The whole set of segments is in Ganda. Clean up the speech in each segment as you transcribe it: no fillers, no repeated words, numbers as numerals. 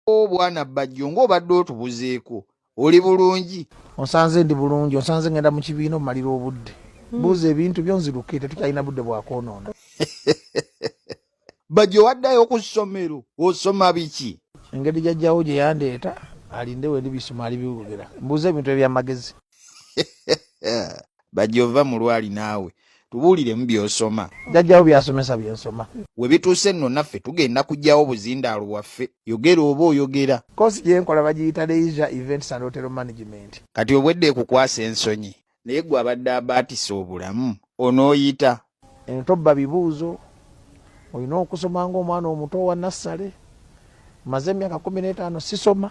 Bwana Bajjo, ng'obadde otubuzeeko, oli bulungi? Onsanze ndi bulungi, onsanze ngenda mu kibiina omumalira obudde. Buuza ebintu byo nziruke, tetukyalina budde bwakwonoona. Bajjo, waddayo ku ssomero, osoma biki? Engeri jjajjawo gye yandeeta, alinde we ndibisoma alibiwogera. Mbuuza ebintu ebyamagezi. Bajjo, ova mu lwali naawe, tubuuliremu by'osoma. Jjajjawo byasomesa byensoma. We bituuse nno naffe tugenda kuggyawo buzindaalo bwaffe. Yogera oba oyogera. Koosi gye nkola bagiyita Leisure Events and Hotel Management. Kati obwedda ekukwasa ensonyi, naye gwe abadde abaatisa obulamu onooyita. Eno tobba bibuuzo, olina okusoma ng'omwana omuto owa nassale. Maze emyaka 15 sisoma.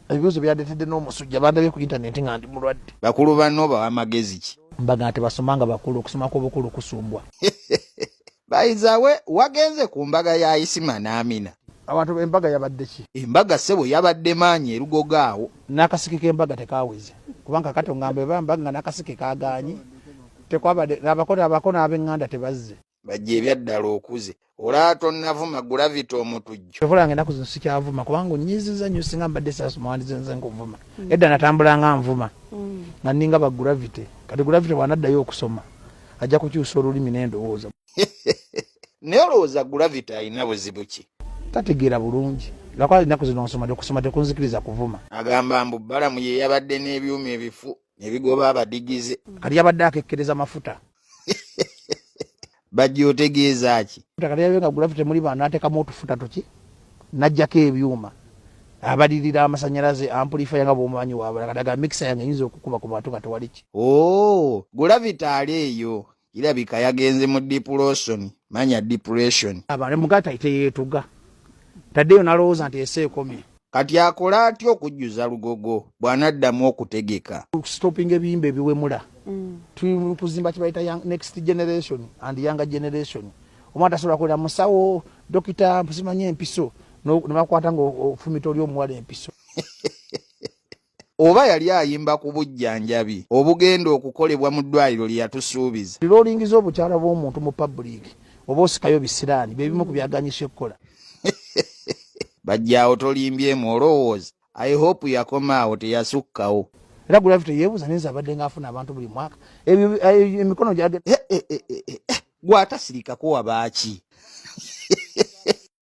Ebibuuzo byandetedde n'omusujja, bandabye ku intaneti nga ndi mulwadde. Bakulu banno bawa magezi ki? Mbaga tebasoma nga bakulu, okusoma kw'obukulu kusumbwa. Bayizawe, wagenze ku mbaga ya Isima n'Amina? Abantu, embaga yabadde ki? Embaga ssebo yabadde maanyi erugogo awo. N'akasiki k'embaga tekaweze, kubanga kati ongamba eba mbaga nga n'akasiki kagaanyi, tekwabadde abako n'ab'eŋŋanda tebazze. Bajja ebyaddala okuze, olaba tonnavuma Gulavita omutujju. Tovolanga ennaku zino sikyavuma kubanga onyiziza nnyo. Singa mbadde saasoma wandize nze nkuvuma. Edda natambula nga nvuma nga nninga ba Gravity. Kati Gravity bw'anaddayo okusoma ajja kukyusa olulimi n'endowooza. Naye olowooza Gravity alina buzibu ki? Tategeera bulungi, lwakuba ennaku zino nsoma, okusoma tekunzikiriza kuvuma. Agamba mbu Balamu ye yabadde n'ebyuma ebifu ne bigoba abadigize. Kati yabadde akekkereza mafuta. Bajja otegeeza ki? Kati yabe nga Gravity temuli bantu, n'ateekamu otufuta tuki, n'aggyako ebyuma abalirira amasanyalaze, amplifier nga bw'omumanyi waabala. Kati agamba mixer yange eyinza okukuba ku bantu nga tewali ki. Oo, Gravity ali eyo kirabika yagenze mu depression, manya depression. Abantu mugata teyeetuga, taddeyo n'alowooza nti ensi ekomye. Kati akola atya okujjuza Lugogo bw'anaddamu okutegeka? Stopping ebiyimba ebiwemula. Tuli kuzimba kibayita next generation and younger generation. Omwana tasobola kubeera musawo, dokita, simanyi empiso nebakwata nga ofumita oli omuwala empiso. Oba yali ayimba ku bujjanjabi obugenda okukolebwa mu ddwaliro lye yatusuubiza. Lwolingiza obukyala bw'omuntu mu public oba osikayo bisiraani, byebimu ku byaganyisa ekkola. Bajjaawo tolimbyemu, olowooza I hope yakoma awo, teyasukkawo. Era Gravity yeebuuza nenze abadde ng'afuna abantu buli mwaka, ebyo emikono gyage. Gwe atasirikako wabaaki?